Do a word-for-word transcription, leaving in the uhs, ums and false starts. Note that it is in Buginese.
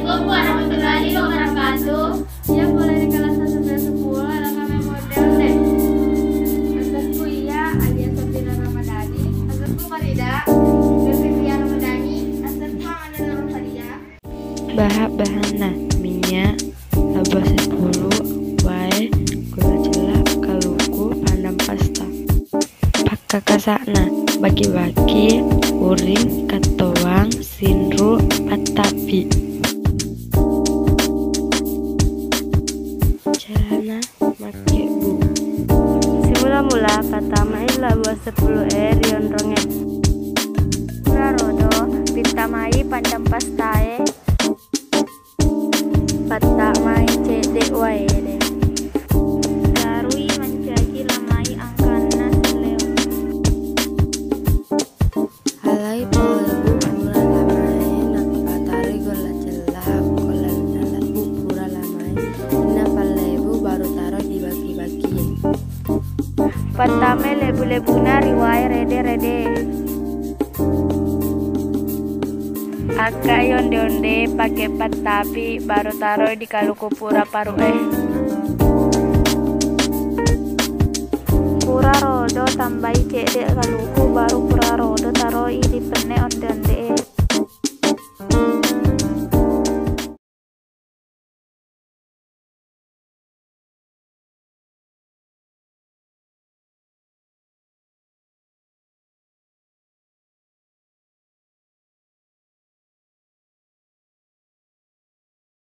Assalamualaikum warahmatullahi wabarakatuh. Iya, mulai di kelas satu sampai sepuluh, ada kami model deh. Asetku Iya, alias Safira Ramadhani. Asetku Farida. Asetku Iya Ramadhani. Asetku Amanda Nurul Farida. Baha-bahanna: minyak, labu ase sepuluh, wae, gula cella, kaluku, pandan pasta. Pakkakasa'na: baki-baki, uring, kattoang, sinru, pattapi. Carana makkebbu: simula-mula pattamai labu ase sepuluh e ri onrongnge. Pura rodo, pittamai pandan pastae. Pattamai cedde waede. Garui mancaji lamai angkanna selleo. Alai pallebu pura lamae, nappa taroi golla cella, golla minyak labu pura lamae. Inna pallebu baru taroi di baki-bakie. Pattamai lebu-lebuna ri wae rede-rede. Akkai onde-onde pake pattapi, baru taroi di kaluku pura paru'e. Pura rodo tambai cedde kaluku, baru pura rodo taroi di penne onde-onde e.